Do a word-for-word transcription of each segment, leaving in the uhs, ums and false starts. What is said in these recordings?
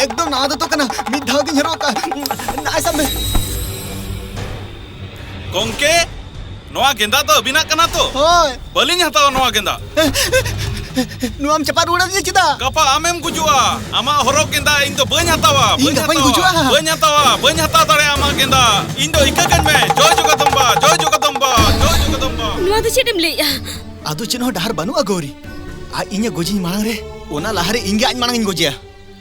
ᱮᱠᱫᱚᱢ ᱱᱟᱣᱟ ᱫᱚᱛᱚ ᱠᱟᱱᱟ, ᱢᱤᱫ ᱫᱷᱟᱣ ᱜᱤᱧ ᱦᱚᱨᱚᱜ ᱟᱠᱟᱫ᱾ ᱱᱟᱭ ᱥᱟᱵ ᱢᱮ᱾ ᱜᱚᱝᱠᱮ, ᱱᱚᱣᱟ ᱜᱮᱸᱫᱟᱜ ᱫᱚ ᱟᱹᱵᱤᱱᱟᱜ ᱠᱟᱱᱟ ᱛᱚ? ᱦᱳᱭ᱾ ᱵᱟᱹᱞᱤᱧ ᱦᱟᱛᱟᱣᱟ ᱱᱚᱣᱟ ᱜᱮᱸᱫᱟᱜ᱾ ᱱᱚᱣᱟᱢ ᱪᱟᱯᱟᱫ ᱨᱩᱣᱟᱹᱲ ᱟᱹᱫᱤᱧᱟ ᱪᱮᱫᱟᱜ? ᱜᱟᱯᱟ ᱟᱢᱮᱢ ᱜᱩᱡᱩᱜᱼᱟ᱾ ᱟᱢᱟᱜ ᱦᱚᱨᱚᱜ ᱜᱮᱸᱫᱟᱜ ᱤᱧ ᱫᱚ ᱵᱟᱹᱧ ᱦᱟᱛᱟᱣᱟ, ᱤᱧ ᱵᱟᱹᱧ ᱜᱟᱯᱟᱧ ᱦᱟᱛᱟᱣᱟ, ᱜᱩᱡᱩᱜᱼᱟ? ᱵᱟᱹᱧ ᱦᱟᱛᱟᱣᱟ, ᱵᱟᱹᱧ ᱦᱟᱛᱟᱣ ᱫᱟᱲᱮᱭᱟᱜᱼᱟ ᱟᱢᱟᱜ ᱜᱮᱸᱫᱟᱜ᱾ ᱤᱧ ᱫᱚ ᱤᱠᱟᱹ ᱠᱟᱹᱧ ᱢᱮ᱾ ᱡᱚᱭ ᱡᱚᱜᱚᱫᱚᱢᱵᱟ, ᱡᱚᱭ ᱡᱚᱜᱚᱫᱚᱢᱵᱟ, ᱡᱚᱭ ᱡᱚᱜᱚᱫᱚᱢᱵᱟ᱾ ᱱᱚᱣᱟ ᱫᱚ ᱪᱮᱫ ᱮᱢ ᱞᱟᱹᱭᱮᱜᱼᱟ? ᱟᱫᱚ ᱪᱮᱫ ᱦᱚᱸ ᱰᱟᱦᱟᱨ ᱵᱟᱹᱱᱩᱜᱼᱟ ᱜᱳᱣᱨᱤ᱾ ᱟᱡ ᱤᱧᱮ ᱜᱚᱡᱤᱧ ᱢᱟᱲᱟᱝ ᱨᱮ, ᱚᱱᱟ ᱞᱟᱦᱟᱨᱮ ᱤᱧ ᱜᱮ ᱟᱡ ᱢᱟᱲᱟᱝ ᱤᱧ ᱜᱚᱡᱮᱭᱟ᱾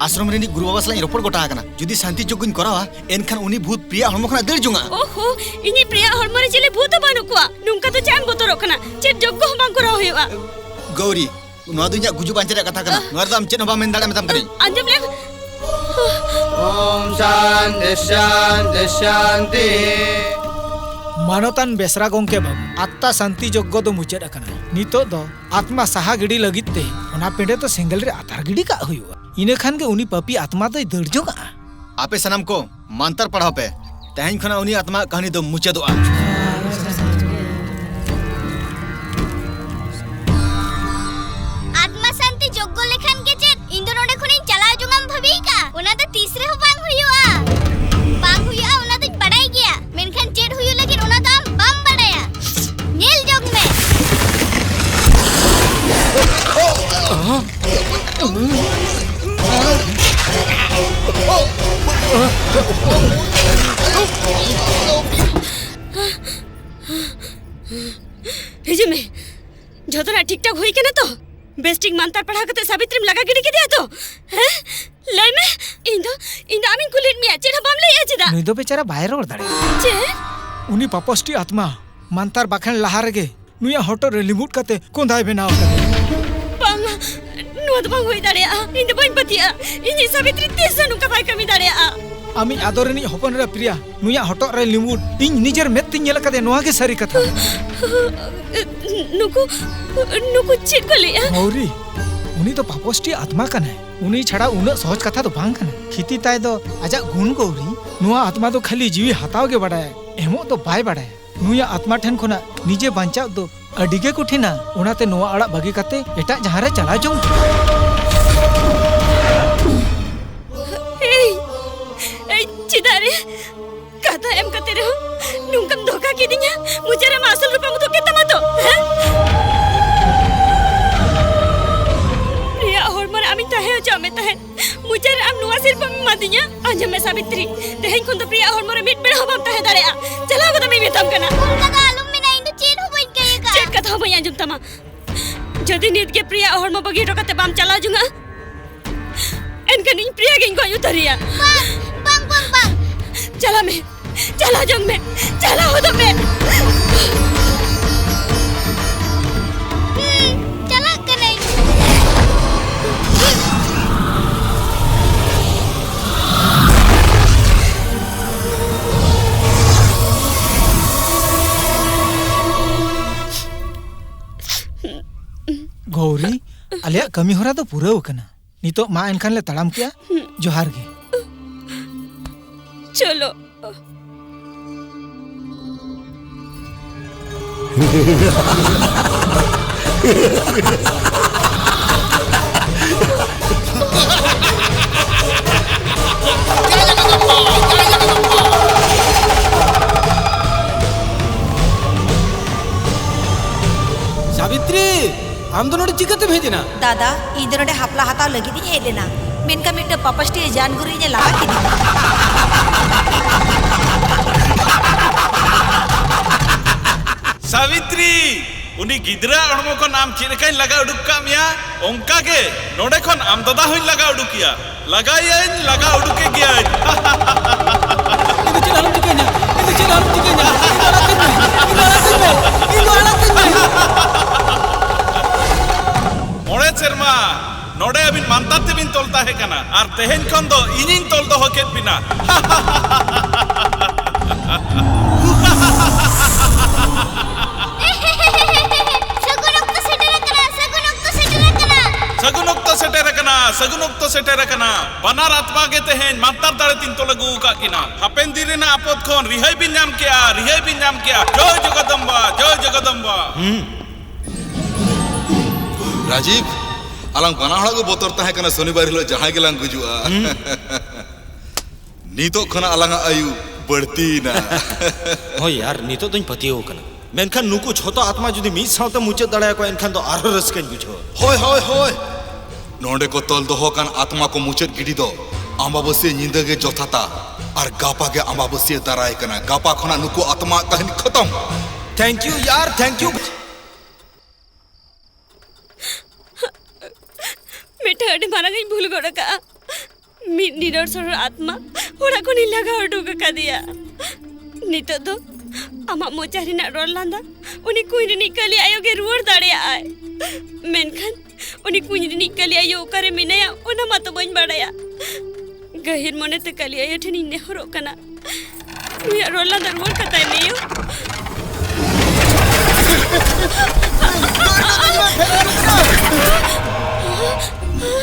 ᱟᱥᱨᱚᱢ ᱨᱤᱱᱤᱡ ᱜᱩᱨᱩ ᱵᱟᱵᱟ ᱥᱟᱞᱟᱜ ᱤᱧ ᱨᱚᱯᱚᱲ ᱜᱚᱴᱟ ᱟᱠᱟᱱᱟ, ᱡᱩᱫᱤ ᱥᱟᱱᱛᱤ ᱡᱚᱜᱽᱜᱚᱧ ᱠᱚᱨᱟᱣᱟ, ᱮᱱᱠᱷᱟᱱ ᱩᱱᱤ ᱵᱷᱩᱛ ᱯᱨᱤᱭᱟ ᱦᱚᱲᱢᱚ ᱠᱷᱚᱱᱟᱜ ᱫᱟᱹᱲ ᱡᱚᱝᱟ᱾ ᱳᱦᱳ, ᱤᱧᱤᱡ ᱯᱨᱤᱭᱟ ᱦᱚᱲᱢᱚ ᱨᱮ ᱪᱤᱞᱤ ᱵᱷᱩᱛ ᱦᱚᱸ ᱵᱟᱹᱱᱩᱜ ᱠᱚᱣᱟ᱾ ᱱᱚᱝᱠᱟ ᱫᱚ ᱪᱮᱫ ᱮᱢ ᱵᱚᱛᱚᱨᱚᱜ ᱠᱟᱱᱟ? ᱪᱮᱫ ᱡᱚᱜᱽᱜᱚ ᱦᱚᱸ ᱵᱟᱝ ᱠᱚᱨᱟᱣ ᱦᱩᱭᱩᱜᱼᱟ᱾ ᱜᱳᱣᱨᱤ, ᱱᱚᱣᱟ ᱫᱚ ᱤᱧᱟᱜ ᱜᱩᱡᱩᱜ ᱵᱟᱧᱪᱟᱣ ᱨᱮᱭᱟᱜ ᱠᱟᱛᱷᱟ ᱠᱟᱱᱟ᱾ ᱱᱚᱣᱟ ᱨᱮᱫᱚ ᱟᱢ ᱪᱮᱫ ᱦᱚᱸ ᱵᱟᱢ ᱢᱮᱱ ᱫᱟᱲᱮᱭᱟᱜᱼᱟ, ᱢᱮᱛᱟᱢ ᱠᱟᱹᱱᱟᱹᱧ᱾ ᱟᱸᱡᱚᱢ ᱞᱮᱢ᱾ ᱳᱢ ᱥᱟᱱᱛᱤ ᱥᱟᱱᱛᱤ ᱥᱟᱱᱛᱤ᱾ ᱢᱟᱱᱚᱛᱟᱱ ᱵᱮᱥᱨᱟ ᱜᱚᱢᱠᱮ ᱵᱟᱹᱵᱩ, ᱟᱛᱛᱟ ᱥᱟᱱᱛᱤ ᱡᱚᱜᱽᱜᱚ ᱫᱚ ᱢᱩᱪᱟᱹᱫ ᱟᱠᱟᱱᱟ᱾ ᱱᱤᱛᱚᱜ ᱫᱚ ᱟᱛᱢᱟ ᱥᱟᱦᱟ ᱜᱤᱰᱤ ᱞᱟᱹᱜᱤᱫ ᱛᱮ ᱚᱱᱟ ᱯᱤᱸᱰᱟᱹ ᱫᱚ ᱥᱮᱸᱜᱮᱞ ᱨᱮ ᱟᱛᱟᱨ ᱜᱤᱰᱤ ᱠᱟᱜ ᱦᱩᱭᱩᱜᱼᱟ᱾ ᱤᱱᱟᱹ ᱠᱷᱟᱱ ᱜᱮ ᱩᱱᱤ ᱯᱟᱯᱤ ᱟᱛᱢᱟ ᱫᱚᱭ ᱫᱟᱹᱲ ᱡᱚᱝᱟᱜᱼᱟ᱾ ᱟᱯᱮ ᱥᱟᱱᱟᱢ ᱠᱚ ᱢᱟᱱᱛᱟᱨ ᱯᱟᱲᱦᱟᱣ ᱯᱮ᱾ ᱛᱮᱦᱮᱧ ᱠᱷᱚᱱᱟᱜ ᱩᱱᱤ ᱟᱛᱢᱟᱣᱟᱜ ᱠᱟᱹᱦᱱᱤ ᱫᱚ ᱢᱩᱪᱟᱹᱫᱚᱜᱼᱟ᱾ ᱟᱛᱢᱟ ᱥᱟᱱᱛᱤ ᱡᱚᱜᱽᱜᱚ ᱞᱮᱠᱷᱟᱱ ᱜᱮ ᱪᱮᱫ ᱤᱧ ᱫᱚ ᱱᱚᱰᱮ ᱠᱷᱚᱱᱤᱧ ᱪᱟᱞᱟᱣ ᱡᱚᱝᱟᱢ ᱵᱷᱟᱹᱵᱤ ᱟᱠᱟᱫᱼᱟ? ᱚᱱᱟ ᱫᱚ ᱛᱤᱥ ᱨᱮᱦᱚᱸ ᱵᱟᱝ ᱦᱩᱭᱩᱜᱼᱟ᱾ ᱵᱟᱝ ᱦᱩᱭᱩᱜᱼᱟ, ᱚᱱᱟ ᱫᱚᱧ ᱵᱟᱰᱟᱭ ᱜᱮᱭᱟ, ᱢᱮᱱᱠᱷᱟᱱ ᱪᱮᱫ ᱦᱩᱭᱩᱜ ᱞᱟᱹᱜᱤᱫ ᱚᱱᱟ ᱫᱚ ᱟᱢ ᱵᱟᱢ ᱵᱟᱰᱟᱭᱟ᱾ ᱧᱮᱞ ᱡᱚᱝ ᱢᱮ᱾ ᱦᱤᱡᱩᱜ ᱢᱮ᱾ ᱡᱷᱚᱛᱚᱱᱟᱜ ᱴᱷᱤᱠ ᱴᱷᱟᱠ ᱦᱩᱭ ᱠᱟᱱᱟ ᱛᱚ? ᱵᱮᱥ ᱴᱷᱤᱠ ᱢᱟᱱᱛᱟᱨ ᱯᱟᱲᱦᱟᱣ ᱠᱟᱛᱮ ᱥᱟᱵᱤᱛᱨᱤᱢ ᱞᱟᱜᱟ ᱜᱤᱰᱤ ᱠᱮᱫᱮᱭᱟ ᱛᱚ? ᱦᱮᱸ? ᱞᱟᱹᱭ ᱢᱮ᱾ ᱤᱧ ᱫᱚ, ᱤᱧ ᱫᱚ ᱟᱢᱤᱧ ᱠᱩᱞᱤᱭᱮᱫ ᱢᱮᱭᱟ, ᱪᱮᱫ ᱦᱚᱸ ᱵᱟᱢ ᱞᱟᱹᱭᱮᱜᱼᱟ ᱪᱮᱫᱟᱜ? ᱱᱩᱭ ᱫᱚ ᱵᱮᱪᱟᱨᱟ ᱵᱟᱭ ᱨᱚᱲ ᱫᱟᱲᱮᱭᱟᱜᱼᱟ᱾ ᱪᱮᱫ? ᱩᱱᱤ ᱯᱟᱯᱚᱥᱴᱤ ᱟᱛᱢᱟ ᱢᱟᱱᱛᱟᱨ ᱵᱟᱠᱷᱮᱬ ᱞᱟᱦᱟ ᱨᱮᱜᱮ ᱱᱩᱭᱟᱜ ᱦᱚᱴᱚᱜ ᱨᱮ ᱞᱤᱸᱵᱩᱫ ᱠᱟᱛᱮ ᱠᱚᱸᱫᱟᱭ ᱵᱮᱱᱟᱣ ᱟᱠᱟᱫᱮᱭᱟ᱾ ᱵᱟᱝᱟ, ᱱᱚᱣᱟ ᱫᱚ ᱵᱟᱝ ᱦᱩᱭ ᱫᱟᱲᱮᱭᱟᱜᱼᱟ᱾ ᱤᱧ ᱫᱚ ᱵᱟᱹᱧ ᱯᱟᱹᱛᱭᱟᱹᱜᱼᱟ᱾ ᱤᱧᱤᱡ ᱥᱟᱵᱤᱛᱨᱤ ᱛᱤᱥ ᱦᱚᱸ ᱱᱚᱝᱠᱟ ᱵᱟᱭ ᱠᱟᱹᱢᱤ ᱫᱟᱲᱮᱭᱟᱜᱼᱟ᱾ ᱟᱢᱤᱡ ᱟᱫᱚᱨ ᱨᱤᱱᱤᱡ ᱦᱚᱯᱚᱱ ᱮᱨᱟ ᱯᱨᱤᱭᱟ, ᱱᱩᱭᱟᱜ ᱦᱚᱴᱚᱜ ᱨᱮ ᱞᱤᱸᱵᱩᱫ ᱤᱧ ᱱᱤᱡᱮᱨ ᱢᱮᱫ ᱛᱤᱧ ᱧᱮᱞ ᱟᱠᱟᱫᱮᱭᱟ, ᱱᱚᱣᱟ ᱜᱮ ᱥᱟᱹᱨᱤ ᱠᱟᱛᱷᱟ᱾ ᱱᱩᱠᱩ, ᱱᱩᱠᱩ ᱪᱮᱫ ᱠᱚ ᱞᱟᱹᱭᱮᱜᱼᱟ? ᱜᱳᱣᱨᱤ, ᱩᱱᱤ ᱫᱚ ᱯᱟᱯᱚᱥᱴᱤ ᱟᱛᱢᱟ ᱠᱟᱱᱟᱭ᱾ ᱩᱱᱤ ᱪᱷᱟᱲᱟ ᱩᱱᱟᱹᱜ ᱥᱚᱦᱚᱡ ᱠᱟᱛᱷᱟ ᱫᱚ ᱵᱟᱝ ᱠᱟᱱᱟ᱾ ᱠᱷᱤᱛᱤ ᱛᱟᱭ ᱫᱚ ᱟᱡᱟᱜ ᱜᱩᱱ ᱜᱳᱣᱨᱤ᱾ ᱱᱚᱣᱟ ᱟᱛᱢᱟ ᱫᱚ ᱠᱷᱟᱹᱞᱤ ᱡᱤᱣᱤ ᱦᱟᱛᱟᱣ ᱜᱮ ᱵᱟᱰᱟᱭᱟ, ᱮᱢᱚᱜ ᱫᱚ ᱵᱟᱭ ᱵᱟᱰᱟᱭᱟ᱾ ᱱᱩᱭᱟᱜ ᱟᱛᱢᱟ ᱴᱷᱮᱱ ᱠᱷᱚᱱᱟᱜ ᱱᱤᱡᱮ ᱵᱟᱧᱪᱟᱣ ᱫᱚ ᱟᱹᱰᱤ ᱜᱮ ᱠᱚᱴᱷᱤᱱᱟ᱾ ᱚᱱᱟᱛᱮ ᱱᱚᱣᱟ ᱟᱲᱟᱜ ᱵᱟᱹᱜᱤ ᱠᱟᱛᱮ ᱮᱴᱟᱜ ᱡᱟᱦᱟᱸ ᱨᱮ ᱪᱟᱞᱟᱣ ᱡᱚᱝ ᱯᱮ᱾ ᱛᱟᱦᱮᱸᱫ, ᱢᱩᱪᱟᱹᱫ ᱨᱮ ᱟᱢ ᱱᱚᱣᱟ ᱥᱤᱨᱯᱟᱹᱢ ᱮᱢᱟᱫᱤᱧᱟ᱾ ᱟᱸᱡᱚᱢ ᱢᱮ ᱥᱟᱵᱤᱛᱨᱤ, ᱛᱮᱦᱮᱧ ᱠᱷᱚᱱ ᱫᱚ ᱯᱨᱤᱭᱟ ᱦᱚᱲᱢᱚ ᱨᱮ ᱢᱤᱫ ᱵᱮᱲᱟ ᱦᱚᱸ ᱵᱟᱢ ᱛᱟᱦᱮᱸ ᱫᱟᱲᱮᱭᱟᱜᱼᱟ᱾ ᱪᱟᱞᱟᱣ ᱜᱚᱫᱚᱜ ᱢᱮᱧ ᱢᱮᱛᱟᱢ ᱠᱟᱱᱟ᱾ ᱚᱱᱠᱟ ᱫᱚ ᱟᱞᱚᱢ ᱢᱮᱱᱟ, ᱤᱧ ᱫᱚ ᱪᱮᱫ ᱦᱚᱸ ᱵᱟᱹᱧ ᱠᱟᱹᱭ ᱟᱠᱟᱫᱼᱟ᱾ ᱪᱮᱫ ᱠᱟᱛᱷᱟ ᱦᱚᱸ ᱵᱟᱹᱧ ᱟᱸᱡᱚᱢ ᱛᱟᱢᱟ᱾ ᱡᱩᱫᱤ ᱱᱤᱛ ᱜᱮ ᱯᱨᱤᱭᱟ ᱦᱚᱲᱢᱚ ᱵᱟᱹᱜᱤ ᱦᱚᱴᱚ ᱠᱟᱛᱮ ᱵᱟᱢ ᱪᱟᱞᱟᱣ ᱡᱚᱝᱟ, ᱮᱱᱠᱷᱟᱱ ᱤᱧ ᱯᱨᱤᱭᱟ ᱜᱤᱧ ᱜᱚᱡ ᱩᱛᱟᱹᱨᱮᱭᱟ᱾ ᱵᱟᱝ, ᱵᱟᱝ, ᱵᱟᱝ, ᱵᱟᱝ᱾ ᱪᱟᱞᱟᱜ ᱢᱮ, ᱪᱟᱞᱟᱣ ᱡᱚᱝ ᱢᱮ, ᱪᱟᱞᱟᱣ ᱦᱚᱫᱚᱜ ᱢᱮ᱾ ᱦᱩᱸ, ᱪᱟᱞᱟᱜ ᱠᱟᱹᱱᱟᱹᱧ᱾ ᱜᱳᱣᱨᱤ, ᱟᱞᱮᱭᱟᱜ ᱠᱟᱹᱢᱤ ᱦᱚᱨᱟ ᱫᱚ ᱯᱩᱨᱟᱹᱣ ᱟᱠᱟᱱᱟ᱾ ᱱᱤᱛᱚᱜ ᱢᱟ ᱮᱱᱠᱷᱟᱱ ᱞᱮ ᱛᱟᱲᱟᱢ ᱠᱮᱜᱼᱟ᱾ ᱡᱚᱦᱟᱨ ᱜᱮ᱾ ᱪᱚᱞᱚ᱾ ᱥᱟᱵᱤᱛᱨᱤ, ᱟᱢ ᱫᱚ ᱱᱚᱰᱮ ᱪᱤᱠᱟᱹᱛᱮᱢ ᱦᱮᱡ ᱮᱱᱟ? ᱫᱟᱫᱟ, ᱤᱧ ᱫᱚ ᱱᱚᱰᱮ ᱦᱟᱯᱞᱟ ᱦᱟᱛᱟᱣ ᱞᱟᱹᱜᱤᱫ ᱤᱧ ᱦᱮᱡ ᱞᱮᱱᱟ, ᱢᱮᱱᱠᱷᱟᱱ ᱢᱤᱫᱴᱟᱝ ᱯᱟᱯᱟᱥᱴᱤ ᱡᱟᱱ ᱜᱩᱨᱩ ᱤᱧᱮ ᱞᱟᱜᱟ ᱠᱤᱫᱤᱧᱟ᱾ ᱥᱟᱵᱤᱛᱨᱤ, ᱩᱱᱤ ᱜᱤᱫᱽᱨᱟᱹ ᱦᱚᱲᱢᱚ ᱠᱷᱚᱱ ᱟᱢ ᱪᱮᱫ ᱞᱮᱠᱟᱧ ᱞᱟᱜᱟ ᱩᱰᱩᱠ ᱠᱟᱜ ᱢᱮᱭᱟ, ᱚᱱᱠᱟ ᱜᱮ ᱱᱚᱰᱮ ᱠᱷᱚᱱ ᱟᱢ ᱫᱟᱫᱟ ᱦᱚᱸᱧ ᱞᱟᱜᱟ ᱩᱰᱩᱠᱮᱭᱟ᱾ ᱞᱟᱜᱟᱭᱟᱹᱧ, ᱞᱟᱜᱟ ᱩᱰᱩᱠᱮ ᱜᱤᱭᱟᱹᱧ᱾ ᱤᱧ ᱫᱚ ᱪᱮᱫ ᱦᱚᱸ ᱟᱞᱚᱢ ᱪᱤᱠᱟᱹᱧᱟ, ᱤᱧ ᱫᱚ ᱪᱮᱫ ᱦᱚᱸ ᱟᱞᱚᱢ ᱪᱤᱠᱟᱹᱧᱟ, ᱤᱧ ᱫᱚ ᱟᱲᱟᱜ ᱠᱟᱹᱧ ᱢᱮ, ᱤᱧ ᱫᱚ ᱟᱲᱟᱜ ᱠᱟᱹᱧ ᱢᱮ, ᱤᱧ ᱫᱚ ᱟᱲᱟᱜ ᱠᱟᱹᱧ ᱢᱮ᱾ ᱢᱚᱬᱮ ᱥᱮᱨᱢᱟ ᱱᱚᱰᱮ ᱟᱹᱵᱤᱱ ᱢᱟᱱᱛᱟᱨ ᱛᱮᱵᱤᱱ ᱛᱚᱞ ᱛᱟᱦᱮᱸ ᱠᱟᱱᱟ, ᱟᱨ ᱛᱮᱦᱮᱧ ᱠᱷᱚᱱ ᱫᱚ ᱤᱧᱤᱧ ᱛᱚᱞ ᱫᱚᱦᱚ ᱠᱮᱫ ᱵᱤᱱᱟ᱾ ᱥᱟᱹᱜᱩᱱ ᱚᱠᱛᱚ ᱥᱮᱴᱮᱨ ᱟᱠᱟᱱᱟ, ᱥᱟᱹᱜᱩᱱ ᱚᱠᱛᱚ ᱥᱮᱴᱮᱨ ᱟᱠᱟᱱᱟ᱾ ᱥᱟᱹᱜᱩᱱ ᱚᱠᱛᱚ ᱥᱮᱴᱮᱨ ᱟᱠᱟᱱᱟ, ᱥᱟᱹᱜᱩᱱ ᱚᱠᱛᱚ ᱥᱮᱴᱮᱨ ᱟᱠᱟᱱᱟ᱾ ᱵᱟᱱᱟᱨ ᱟᱛᱢᱟ ᱜᱮ ᱛᱮᱦᱮᱧ ᱢᱟᱱᱛᱟᱨ ᱫᱟᱲᱮ ᱛᱤᱧ ᱛᱚᱞ ᱟᱹᱜᱩ ᱟᱠᱟᱫ ᱠᱤᱱᱟ᱾ ᱦᱟᱯᱮᱱ ᱫᱤᱱ ᱨᱮᱱᱟᱜ ᱟᱯᱚᱫ ᱠᱷᱚᱱ ᱨᱤᱦᱟᱹᱭ ᱵᱤᱱ ᱧᱟᱢ ᱠᱮᱜᱼᱟ, ᱨᱤᱦᱟᱹᱭ ᱵᱤᱱ ᱧᱟᱢ ᱠᱮᱜᱼᱟ᱾ ᱡᱚᱭ ᱡᱚᱜᱚᱫᱚᱢᱵᱟ, ᱡᱚᱭ ᱡᱚᱜᱚᱫᱚᱢᱵᱟ᱾ ᱦᱩᱸ᱾ ᱨᱟᱡᱤᱵ, ᱟᱞᱟᱝ ᱵᱟᱱᱟ ᱦᱚᱲᱟᱜ ᱜᱮ ᱵᱚᱛᱚᱨ ᱛᱟᱦᱮᱸ ᱠᱟᱱᱟ ᱥᱚᱱᱤᱵᱟᱨ ᱦᱤᱞᱳᱜ ᱡᱟᱦᱟᱸᱭ ᱜᱮᱞᱟᱝ ᱜᱩᱡᱩᱜᱼᱟ᱾ ᱦᱩᱸ᱾ ᱱᱤᱛᱚᱜ ᱠᱷᱚᱱᱟᱜ ᱟᱞᱟᱝᱟᱜ ᱟᱭᱩ ᱵᱟᱹᱲᱛᱤᱭᱮᱱᱟ᱾ ᱦᱳᱭ, ᱟᱨ ᱱᱤᱛᱚᱜ ᱫᱚᱧ ᱯᱟᱹᱛᱭᱟᱹᱣ ᱟᱠᱟᱱᱟ᱾ ᱢᱮᱱᱠᱷᱟᱱ ᱱᱩᱠᱩ ᱡᱷᱚᱛᱚ ᱟᱛᱢᱟ ᱡᱩᱫᱤ ᱢᱤᱫ ᱥᱟᱶᱛᱮ ᱢᱩᱪᱟᱹᱫ ᱫᱟᱲᱮᱭᱟᱠᱚᱣᱟ, ᱮᱱᱠᱷᱟᱱ ᱫᱚ ᱟᱨᱦᱚᱸ ᱨᱟᱹᱥᱠᱟᱹᱧ ᱵᱩᱡᱷᱟᱹᱣᱟ᱾ ᱦᱳᱭ, ᱦᱳᱭ, ᱦᱳᱭ᱾ ᱱᱚᱰᱮ ᱠᱚ ᱛᱚᱞ ᱫᱚᱦᱚ ᱟᱠᱟᱱ ᱟᱛᱢᱟ ᱠᱚ ᱢᱩᱪᱟᱹᱫ ᱜᱤᱰᱤ ᱫᱚ ᱟᱢᱵᱟᱵᱟᱹᱥᱭᱟᱹ ᱧᱤᱫᱟᱹ ᱜᱮ ᱡᱚᱛᱷᱟᱛᱟ᱾ ᱟᱨ ᱜᱟᱯᱟ ᱜᱮ ᱟᱢᱵᱟᱵᱟᱹᱥᱭᱟᱹ ᱫᱟᱨᱟᱭ ᱠᱟᱱᱟ᱾ ᱜᱟᱯᱟ ᱠᱷᱚᱱᱟᱜ ᱱᱩᱠᱩ ᱟᱛᱢᱟᱣᱟᱜ ᱠᱟᱹᱦᱱᱤ ᱠᱷᱚᱛᱚᱢ᱾ Thank you ᱭᱟᱨ, thank you᱾ ᱢᱤᱫᱴᱟᱝ ᱟᱹᱰᱤ ᱢᱟᱨᱟᱝ ᱤᱧ ᱵᱷᱩᱞ ᱜᱚᱫ ᱟᱠᱟᱫᱼᱟ᱾ ᱢᱤᱫ ᱱᱤᱨᱚᱲ ᱥᱚᱨᱚᱲ ᱟᱛᱢᱟ ᱚᱲᱟᱜ ᱠᱷᱚᱱᱤᱧ ᱞᱟᱜᱟ ᱩᱰᱩᱠ ᱟᱠᱟᱫᱮᱭᱟ᱾ ᱱᱤᱛᱚᱜ ᱫᱚ ᱟᱢᱟᱜ ᱢᱚᱪᱟ ᱨᱮᱱᱟᱜ ᱨᱚᱲ ᱞᱟᱸᱫᱟ ᱩᱱᱤ ᱠᱩᱧ ᱨᱤᱱᱤᱡ ᱠᱟᱹᱞᱤ ᱟᱭᱳ ᱜᱮ ᱨᱩᱣᱟᱹᱲ ᱫᱟᱲᱮᱭᱟᱜᱼᱟᱭ᱾ ᱢᱮᱱᱠᱷᱟᱱ ᱩᱱᱤ ᱠᱩᱧ ᱨᱤᱱᱤᱡ ᱠᱟᱹᱞᱤ ᱟᱭᱳ ᱚᱠᱟᱨᱮ ᱢᱮᱱᱟᱭᱟ, ᱚᱱᱟ ᱢᱟᱛᱚ ᱵᱟᱹᱧ ᱵᱟᱲᱟᱭᱟ᱾ ᱜᱟᱹᱦᱤᱨ ᱢᱚᱱᱮᱛᱮ ᱠᱟᱹᱞᱤ ᱟᱭᱳ ᱴᱷᱮᱱᱤᱧ ᱱᱮᱦᱚᱨᱚᱜ ᱠᱟᱱᱟ, ᱱᱩᱭᱟᱜ ᱨᱚᱲ ᱞᱟᱸᱫᱟ ᱨᱩᱣᱟᱹᱲ ᱠᱟᱛᱟᱭ ᱢᱮ ᱭᱳ᱾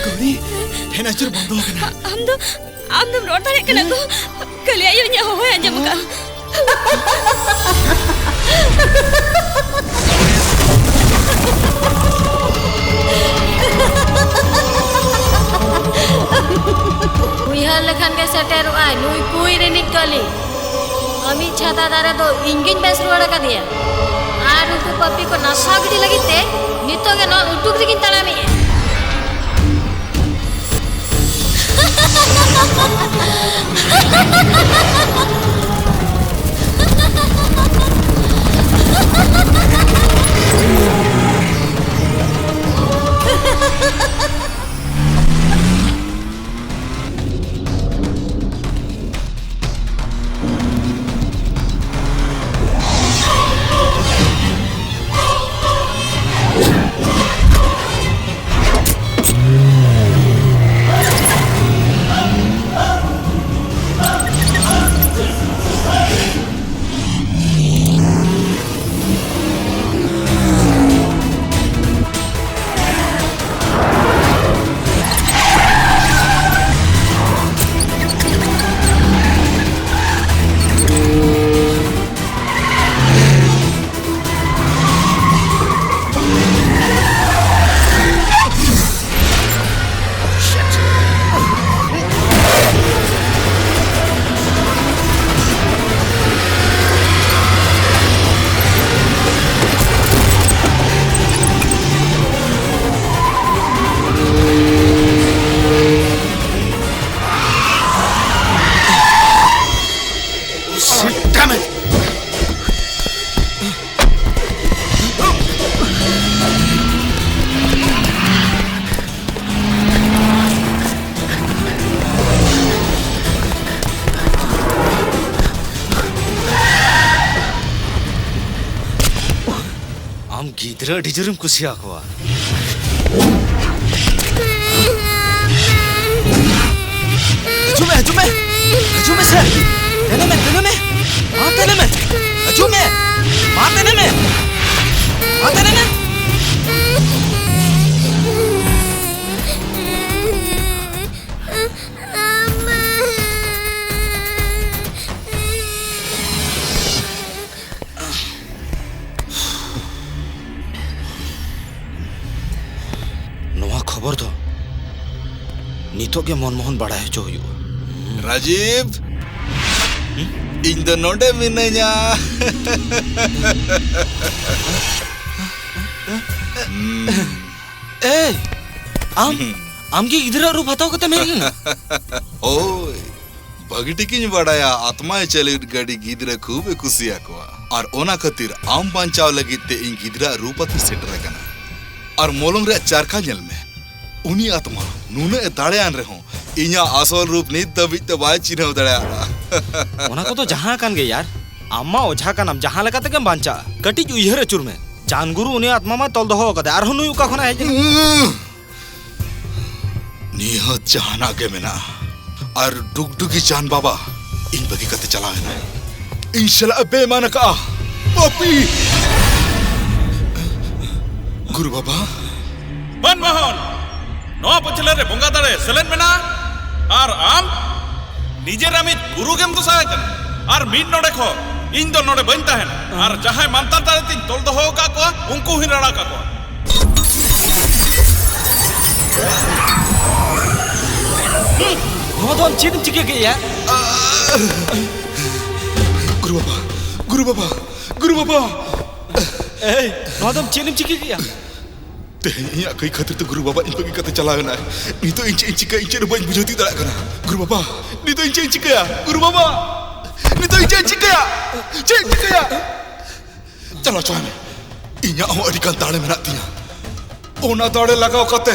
ᱜᱟᱹᱰᱤ ᱴᱷᱮᱱ ᱟᱹᱪᱩᱨ ᱵᱚᱱᱫᱚ ᱟᱠᱟᱱᱟ᱾ ᱟᱢ ᱫᱚ, ᱟᱢ ᱫᱚᱢ ᱨᱚᱲ ᱫᱟᱲᱮᱭᱟᱜ ᱠᱟᱱᱟ ᱜᱳ? ᱠᱟᱹᱞᱤ ᱟᱭᱳ ᱤᱧᱟᱹᱜ ᱦᱚᱦᱚᱭ ᱟᱸᱡᱚᱢ ᱟᱠᱟᱫᱼᱟ᱾ ᱩᱭᱦᱟᱹᱨ ᱞᱮᱠᱷᱟᱱ ᱜᱮ ᱥᱮᱴᱮᱨᱚᱜᱼᱟᱭ ᱱᱩᱭ ᱠᱩᱸᱭ ᱨᱤᱱᱤᱡ ᱠᱟᱹᱞᱤ᱾ ᱟᱢᱤᱡ ᱪᱷᱟᱛᱟ ᱫᱟᱨᱮ ᱫᱚ ᱤᱧ ᱜᱤᱧ ᱵᱮᱥ ᱨᱩᱣᱟᱹᱲ ᱟᱠᱟᱫᱮᱭᱟ᱾ ᱟᱨ ᱩᱱᱠᱩ ᱯᱟᱯᱤ ᱠᱚ ᱱᱟᱥᱟᱣ ᱜᱤᱰᱤ ᱞᱟᱹᱜᱤᱫ ᱛᱮ ᱱᱤᱛᱚᱜ ᱜᱮ ᱱᱚᱣᱟ ᱩᱴᱩᱠ ᱨᱮᱜᱤᱧ ᱛᱟᱲᱟᱢᱮᱜᱼᱟ᱾ ᱜᱤᱫᱽᱨᱟᱹ ᱟᱹᱰᱤ ᱡᱳᱨᱮᱢ ᱠᱩᱥᱤᱭᱟᱠᱚᱣᱟ᱾ ᱦᱤᱡᱩᱜ ᱢᱮ, ᱦᱤᱡᱩᱜ ᱢᱮ, ᱦᱤᱡᱩᱜ ᱢᱮ ᱥᱮ᱾ ᱛᱮᱱᱮ ᱢᱮ, ᱛᱮᱱᱮ ᱢᱮ, ᱢᱟ ᱛᱮᱱᱮ ᱢᱮ᱾ ᱦᱤᱡᱩᱜ ᱢᱮ, ᱢᱟ ᱛᱮᱱᱮ ᱢᱮ, ᱢᱟ ᱛᱮᱱᱮ ᱢᱮ᱾ ᱱᱚᱣᱟ ᱠᱷᱚᱵᱚᱨ ᱫᱚ ᱱᱤᱛᱚᱜ ᱜᱮ ᱢᱚᱱᱢᱳᱦᱚᱱ ᱵᱟᱲᱟᱭ ᱦᱚᱪᱚ ᱦᱩᱭᱩᱜᱼᱟ᱾ ᱨᱟᱡᱤᱵ, ᱤᱧ ᱫᱚ ᱱᱚᱰᱮ ᱢᱤᱱᱟᱹᱧᱟ᱾ ᱮᱭ, ᱟᱢ, ᱟᱢ ᱜᱮ ᱜᱤᱫᱽᱨᱟᱹ ᱨᱩᱯ ᱦᱟᱛᱟᱣ ᱠᱟᱛᱮᱢ ᱦᱮᱡ ᱞᱮᱱᱟ? ᱦᱳᱭ, ᱵᱷᱟᱹᱜᱤ ᱴᱷᱤᱠᱤᱧ ᱵᱟᱲᱟᱭᱟ ᱟᱛᱢᱟᱭ ᱪᱟᱹᱞᱤᱛ ᱜᱟᱹᱰᱤ ᱜᱤᱫᱽᱨᱟᱹ ᱠᱷᱩᱵ ᱮ ᱠᱩᱥᱤᱭᱟᱠᱚᱣᱟ, ᱟᱨ ᱚᱱᱟ ᱠᱷᱟᱹᱛᱤᱨ ᱟᱢ ᱵᱟᱧᱪᱟᱣ ᱞᱟᱹᱜᱤᱫ ᱛᱮ ᱤᱧ ᱜᱤᱫᱽᱨᱟᱹ ᱨᱩᱯ ᱟᱛᱮ ᱥᱮᱴᱮᱨ ᱟᱠᱟᱱᱟ᱾ ᱟᱨ ᱢᱚᱞᱚᱝ ᱨᱮᱭᱟᱜ ᱪᱟᱨᱠᱷᱟ ᱧᱮᱞ ᱢᱮ, ᱩᱱᱤ ᱟᱛᱢᱟ ᱱᱩᱱᱟᱹᱜ ᱮ ᱫᱟᱲᱮᱭᱟᱱ ᱨᱮᱦᱚᱸ ᱤᱧᱟᱹᱜ ᱟᱥᱚᱞ ᱨᱩᱯ ᱱᱤᱛ ᱫᱷᱟᱹᱵᱤᱡ ᱛᱮ ᱵᱟᱭ ᱪᱤᱱᱦᱟᱹᱣ ᱫᱟᱲᱮᱭᱟᱜᱼᱟ᱾ ᱚᱱᱟ ᱠᱚᱫᱚ ᱡᱟᱦᱟᱸ ᱠᱟᱱ ᱜᱮ ᱭᱟᱨ, ᱟᱢ ᱢᱟ ᱚᱡᱷᱟ ᱠᱟᱱᱟᱢ, ᱡᱟᱦᱟᱸ ᱞᱮᱠᱟ ᱛᱮᱜᱮᱢ ᱵᱟᱧᱪᱟᱜᱼᱟ᱾ ᱠᱟᱹᱴᱤᱡ ᱩᱭᱦᱟᱹᱨ ᱟᱹᱪᱩᱨ ᱢᱮ, ᱪᱟᱸᱫ ᱜᱩᱨᱩ ᱩᱱᱤ ᱟᱛᱢᱟ ᱢᱟ ᱛᱚᱞ ᱫᱚᱦᱚ ᱟᱠᱟᱫᱟᱭ, ᱟᱨᱦᱚᱸ ᱱᱩᱭ ᱚᱠᱟ ᱠᱷᱚᱱᱟᱜ ᱦᱮᱡ ᱮᱱᱟ? ᱱᱤᱦᱟᱹᱛ ᱡᱟᱦᱟᱱᱟᱜ ᱜᱮ ᱢᱮᱱᱟᱜᱼᱟ᱾ ᱟᱨ ᱰᱩᱜᱰᱩᱜᱤ ᱪᱟᱸᱫ ᱵᱟᱵᱟ ᱤᱧ ᱵᱟᱹᱜᱤ ᱠᱟᱛᱮ ᱪᱟᱞᱟᱣ ᱮᱱᱟᱭ᱾ ᱤᱧ ᱥᱟᱞᱟᱜ ᱮ ᱵᱮᱢᱟᱱ ᱟᱠᱟᱜᱼᱟ᱾ ᱯᱟᱯᱤ! ᱜᱩᱨᱩ ᱵᱟᱵᱟ᱾ ᱢᱚᱱᱢᱳᱦᱚᱱ, ᱱᱚᱣᱟ ᱯᱟᱹᱪᱷᱞᱟᱹ ᱨᱮ ᱵᱚᱸᱜᱟ ᱫᱟᱲᱮ ᱥᱮᱞᱮᱫ ᱢᱮᱱᱟᱜᱼᱟ᱾ ᱟᱨ ᱟᱢ ᱱᱤᱡᱮᱨ ᱟᱢᱤᱡ ᱜᱩᱨᱩ ᱜᱮᱢ ᱫᱚᱥᱟᱭ ᱠᱟᱱᱟ᱾ ᱟᱨ ᱢᱤᱫ ᱱᱚᱰᱮ ᱠᱷᱚᱱ ᱤᱧ ᱫᱚ ᱱᱚᱰᱮ ᱵᱟᱹᱧ ᱛᱟᱦᱮᱱᱟ᱾ ᱟᱨ ᱡᱟᱦᱟᱸᱭ ᱢᱟᱱᱛᱟᱨ ᱫᱟᱲᱮ ᱛᱤᱧ ᱛᱚᱞ ᱫᱚᱦᱚ ᱟᱠᱟᱫ ᱠᱚᱣᱟ, ᱩᱱᱠᱩ ᱦᱚᱸᱧ ᱨᱟᱲᱟ ᱠᱟᱠᱚᱣᱟ᱾ ᱱᱚᱣᱟ ᱫᱚ ᱟᱢ ᱪᱮᱫ ᱮᱢ ᱪᱤᱠᱟᱹ ᱠᱮᱫᱼᱟ? ᱜᱩᱨᱩ ᱵᱟᱵᱟ, ᱜᱩᱨᱩ ᱵᱟᱵᱟ, ᱜᱩᱨᱩ ᱵᱟᱵᱟ! ᱮᱭ, ᱱᱚᱣᱟ ᱫᱚ ᱟᱢ ᱪᱮᱫ ᱮᱢ ᱪᱤᱠᱟᱹ ᱠᱮᱫᱼᱟ? ᱛᱮᱦᱮᱧ ᱤᱧᱟᱜ ᱠᱟᱹᱭ ᱠᱷᱟᱹᱛᱤᱨ ᱛᱮ ᱜᱩᱨᱩ ᱵᱟᱵᱟ ᱤᱧ ᱵᱟᱹᱜᱤ ᱠᱟᱛᱮ ᱪᱟᱞᱟᱣ ᱮᱱᱟᱭ᱾ ᱱᱤᱛᱚᱜ ᱤᱧ ᱪᱮᱫ ᱤᱧ ᱪᱤᱠᱟᱹᱭᱟ, ᱤᱧ ᱪᱮᱫ ᱦᱚᱸ ᱵᱟᱹᱧ ᱵᱩᱡᱷᱟᱹᱣ ᱛᱤᱭᱳᱜ ᱫᱟᱲᱮᱭᱟᱜ ᱠᱟᱱᱟ᱾ ᱜᱩᱨᱩ ᱵᱟᱵᱟ, ᱱᱤᱛᱚᱜ ᱤᱧ ᱪᱮᱫ ᱤᱧ ᱪᱤᱠᱟᱹᱭᱟ? ᱜᱩᱨᱩ ᱵᱟᱵᱟ, ᱱᱤᱛᱚᱜ ᱤᱧ ᱪᱮᱫ ᱤᱧ ᱪᱤᱠᱟᱹᱭᱟ? ᱪᱮᱫ ᱤᱧ ᱪᱤᱠᱟᱹᱭᱟ? ᱪᱟᱞᱟᱣ ᱦᱚᱪᱚᱣᱟᱭ ᱢᱮ᱾ ᱤᱧᱟᱜ ᱦᱚᱸ ᱟᱹᱰᱤ ᱜᱟᱱ ᱫᱟᱲᱮ ᱢᱮᱱᱟᱜ ᱛᱤᱧᱟ᱾ ᱚᱱᱟ ᱫᱟᱲᱮ ᱞᱟᱜᱟᱣ ᱠᱟᱛᱮ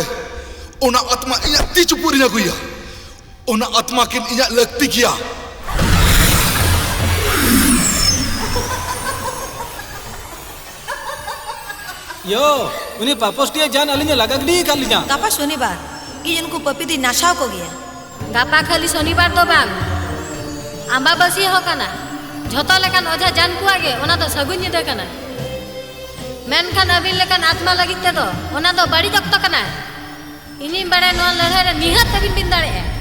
ᱚᱱᱟ ᱟᱛᱢᱟ ᱤᱧᱟᱜ ᱛᱤ ᱪᱩᱯᱩᱫ ᱨᱤᱧ ᱟᱹᱜᱩᱭᱟ᱾ ᱚᱱᱟ ᱟᱛᱢᱟ ᱠᱤᱱ ᱤᱧᱟᱜ ᱞᱟᱹᱠᱛᱤ ᱜᱮᱭᱟ᱾ ᱭᱳ, ᱩᱱᱤ ᱯᱟᱯᱚᱥᱴᱤᱭᱟᱹ ᱡᱟᱱ ᱟᱹᱞᱤᱧ ᱮ ᱞᱟᱜᱟ ᱜᱤᱰᱤ ᱟᱠᱟᱫ ᱞᱤᱧᱟ᱾ ᱜᱟᱯᱟ ᱥᱚᱱᱤᱵᱟᱨ, ᱤᱧ ᱩᱱᱠᱩ ᱯᱟᱹᱯᱤ ᱫᱚᱧ ᱱᱟᱥᱟᱣ ᱠᱚᱜᱮᱭᱟ᱾ ᱜᱟᱯᱟ ᱠᱷᱟᱹᱞᱤ ᱥᱚᱱᱤᱵᱟᱨ ᱫᱚ ᱵᱟᱝ, ᱟᱢᱵᱟᱵᱟᱹᱥᱤᱭᱟᱹ ᱦᱚᱸ ᱠᱟᱱᱟ᱾ ᱡᱷᱚᱛᱚ ᱞᱮᱠᱟᱱ ᱚᱡᱷᱟ ᱡᱟᱱ ᱠᱚᱣᱟᱜ ᱜᱮ ᱚᱱᱟ ᱫᱚ ᱥᱟᱹᱜᱩᱱ ᱧᱤᱫᱟᱹ ᱠᱟᱱᱟ, ᱢᱮᱱᱠᱷᱟᱱ ᱟᱹᱵᱤᱱ ᱞᱮᱠᱟᱱ ᱟᱛᱢᱟ ᱞᱟᱹᱜᱤᱫ ᱛᱮᱫᱚ ᱚᱱᱟ ᱫᱚ ᱵᱟᱹᱲᱤᱡ ᱚᱠᱛᱚ ᱠᱟᱱᱟ᱾ ᱤᱧᱤᱧ ᱵᱟᱲᱟᱭᱟ ᱱᱚᱣᱟ ᱞᱟᱹᱲᱦᱟᱹᱭ ᱨᱮ ᱱᱤᱦᱟᱹᱛ ᱛᱟᱹᱵᱤᱱ ᱵᱤᱱ ᱫᱟᱲᱮᱭᱟᱜᱼᱟ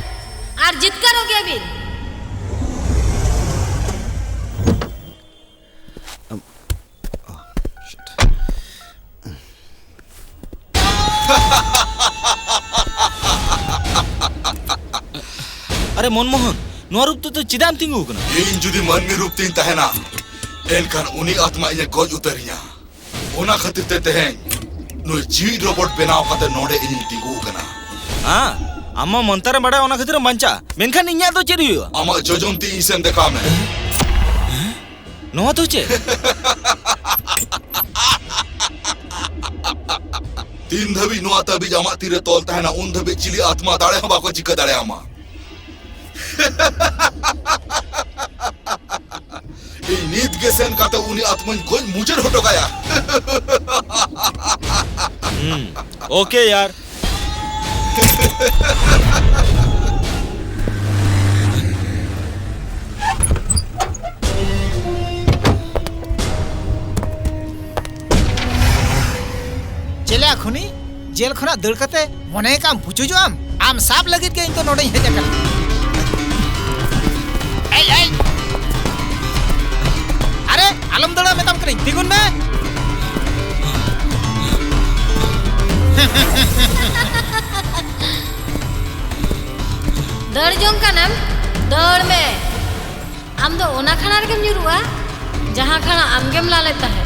ᱟᱨ ᱡᱤᱛᱠᱟᱹᱨᱚᱜ ᱜᱮᱭᱟᱵᱤᱱ᱾ ᱟᱨᱮ ᱢᱚᱱᱢᱳᱦᱚᱱ, ᱱᱚᱣᱟ ᱨᱩᱯ ᱛᱮᱫᱚ ᱪᱮᱫᱟᱜ ᱮᱢ ᱛᱤᱸᱜᱩ ᱟᱠᱟᱱᱟ? ᱤᱧ ᱡᱩᱫᱤ ᱢᱟᱹᱱᱢᱤ ᱨᱩᱯ ᱛᱤᱧ ᱛᱟᱦᱮᱱᱟ, ᱮᱱᱠᱷᱟᱱ ᱩᱱᱤ ᱟᱛᱢᱟ ᱤᱧᱮ ᱜᱚᱡ ᱩᱛᱟᱹᱨᱤᱧᱟ᱾ ᱚᱱᱟ ᱠᱷᱟᱹᱛᱤᱨ ᱛᱮ ᱛᱮᱦᱮᱧ ᱱᱩᱭ ᱡᱤᱣᱤᱫ ᱨᱚᱵᱚᱴ ᱵᱮᱱᱟᱣ ᱠᱟᱛᱮ ᱱᱚᱰᱮ ᱤᱧᱤᱧ ᱛᱤᱸᱜᱩ ᱟᱠᱟᱱᱟ᱾ ᱦᱮᱸ, ᱟᱢ ᱢᱟ ᱢᱚᱱᱛᱚᱨᱮᱢ ᱵᱟᱲᱟᱭᱟ, ᱚᱱᱟ ᱠᱷᱟᱹᱛᱤᱨ ᱮᱢ ᱵᱟᱧᱪᱟᱜᱼᱟ, ᱢᱮᱱᱠᱷᱟᱱ ᱤᱧᱟᱹᱜ ᱫᱚ ᱪᱮᱫ ᱦᱩᱭᱩᱜᱼᱟ? ᱟᱢᱟᱜ ᱡᱚᱡᱚᱢ ᱛᱤ ᱤᱧ ᱥᱮᱱ ᱫᱮᱠᱷᱟᱣ ᱢᱮ᱾ ᱱᱚᱣᱟ ᱫᱚ ᱪᱮᱫ? ᱛᱤᱱ ᱫᱷᱟᱹᱵᱤᱡ ᱱᱚᱣᱟ ᱛᱟᱹᱵᱤᱡ ᱟᱢᱟᱜ ᱛᱤᱨᱮ ᱛᱚᱞ ᱛᱟᱦᱮᱱᱟ, ᱩᱱ ᱫᱷᱟᱹᱵᱤᱡ ᱪᱤᱞᱤ ᱟᱛᱢᱟ ᱫᱟᱲᱮ ᱦᱚᱸ ᱵᱟᱠᱚ ᱪᱤᱠᱟᱹ ᱫᱟᱲᱮᱭᱟᱢᱟ᱾ ᱤᱧ ᱱᱤᱛ ᱜᱮ ᱥᱮᱱ ᱠᱟᱛᱮ ᱩᱱᱤ ᱟᱛᱢᱟᱧ ᱜᱚᱡ ᱢᱩᱪᱟᱹᱫ ᱦᱚᱴᱚ ᱠᱟᱭᱟ᱾ ᱦᱩᱸ, ᱳᱠᱮ ᱭᱟᱨ᱾ ᱪᱮᱞᱮ ᱠᱷᱩᱱᱤ, ᱡᱮᱞ ᱠᱷᱚᱱᱟᱜ ᱫᱟᱹᱲ ᱠᱟᱛᱮ ᱢᱚᱱᱮ ᱠᱟᱜ ᱟᱢ ᱵᱩᱪᱩᱡᱚᱜ ᱟᱢ? ᱟᱢ ᱥᱟᱵ ᱞᱟᱹᱜᱤᱫ ᱜᱮ ᱤᱧ ᱫᱚ ᱱᱚᱰᱮᱧ ᱦᱮᱡ ᱟᱠᱟᱱᱟ᱾ ᱮᱭ, ᱮᱭ! ᱟᱨᱮ, ᱟᱞᱚᱢ ᱫᱟᱹᱲᱟ ᱢᱮᱛᱟᱢ ᱠᱟᱹᱱᱟᱹᱧ, ᱛᱤᱸᱜᱩᱱ ᱢᱮ᱾ ᱫᱟᱹᱲ ᱡᱚᱝ ᱠᱟᱱᱟᱢ? ᱫᱟᱹᱲ ᱢᱮ᱾ ᱟᱢ ᱫᱚ ᱚᱱᱟ ᱠᱷᱟᱲᱟ ᱨᱮᱜᱮᱢ ᱧᱩᱨᱩᱜᱼᱟ, ᱡᱟᱦᱟᱸ ᱠᱷᱟᱲᱟ ᱟᱢᱜᱮᱢ ᱞᱟ ᱞᱮᱫ ᱛᱟᱦᱮᱸᱫ᱾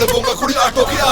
ᱵᱚᱸᱜᱟ ᱠᱩᱲᱤ ᱟᱴᱚᱠᱮᱜᱼᱟ᱾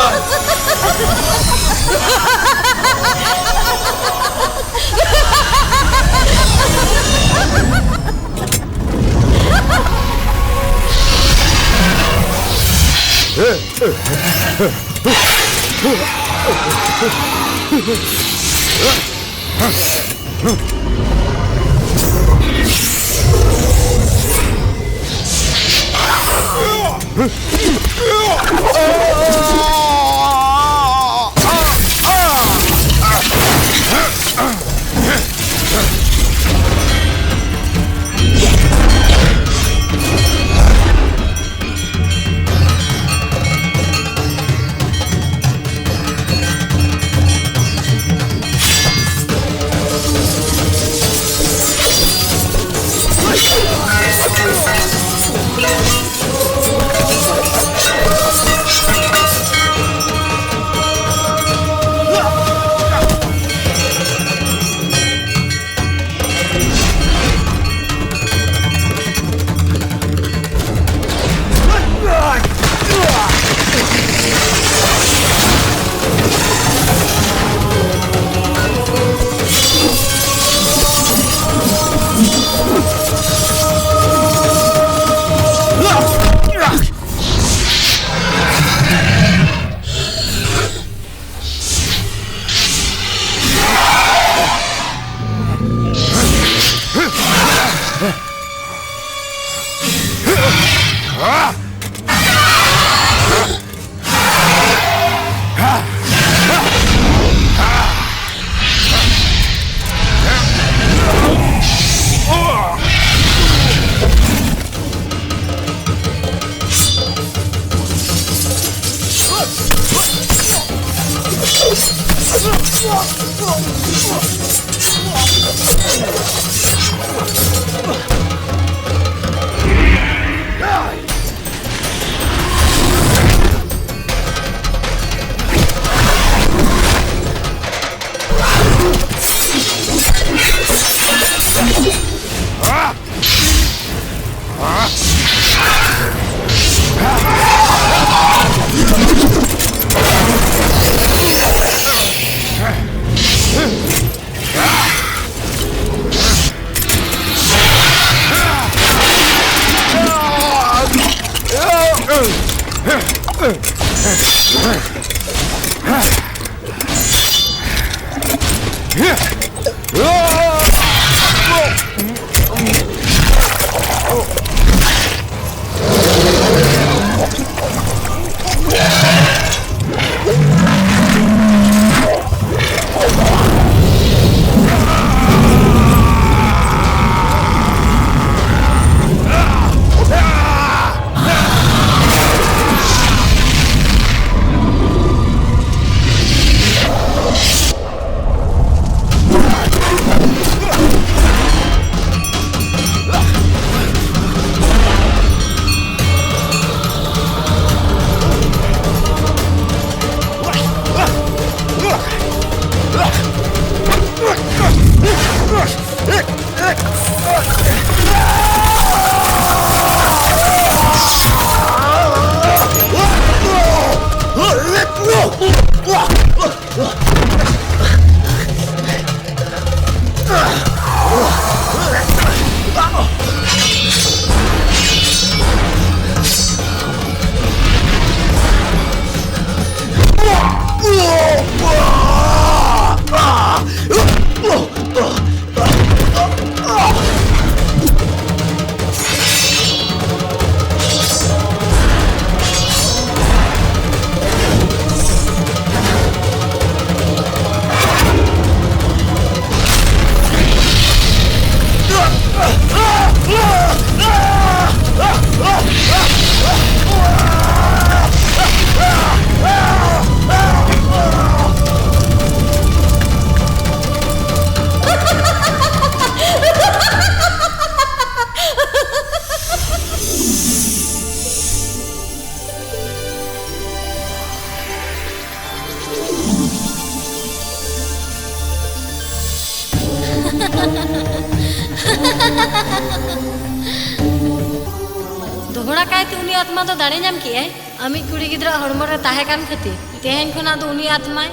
ᱫᱚᱦᱲᱟ ᱠᱟᱭᱛᱮ ᱩᱱᱤ ᱟᱛᱢᱟ ᱫᱚ ᱫᱟᱲᱮ ᱧᱟᱢ ᱠᱮᱜᱼᱟᱭ᱾ ᱟᱢᱤᱡ ᱠᱩᱲᱤ ᱜᱤᱫᱽᱨᱟᱹ ᱦᱚᱲᱢᱚ ᱨᱮ ᱛᱟᱦᱮᱸ ᱠᱟᱱ ᱠᱷᱟᱹᱛᱤᱨ ᱛᱮᱦᱮᱧ ᱠᱷᱚᱱᱟᱜ ᱫᱚ ᱩᱱᱤ ᱟᱛᱢᱟᱭ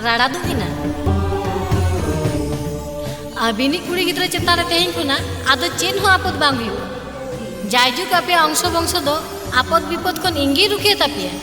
ᱨᱟᱲᱟ ᱫᱩᱜ ᱮᱱᱟ᱾ ᱟᱹᱵᱤᱱᱤᱡ ᱠᱩᱲᱤ ᱜᱤᱫᱽᱨᱟᱹ ᱪᱮᱛᱟᱱ ᱨᱮ ᱛᱮᱦᱮᱧ ᱠᱷᱚᱱᱟᱜ ᱟᱫᱚ ᱪᱮᱫ ᱦᱚᱸ ᱟᱯᱚᱫ ᱵᱟᱝ ᱦᱩᱭᱩᱜᱼᱟ᱾ ᱡᱟᱭᱡᱩᱜᱽ ᱟᱯᱮᱭᱟᱜ ᱚᱝᱥᱚ ᱵᱚᱝᱥᱚ ᱫᱚ ᱟᱯᱚᱫ ᱵᱤᱯᱚᱫ ᱠᱷᱚᱱ ᱤᱧ ᱜᱤᱧ ᱨᱩᱠᱷᱤᱭᱟᱹ ᱛᱟᱯᱮᱭᱟ᱾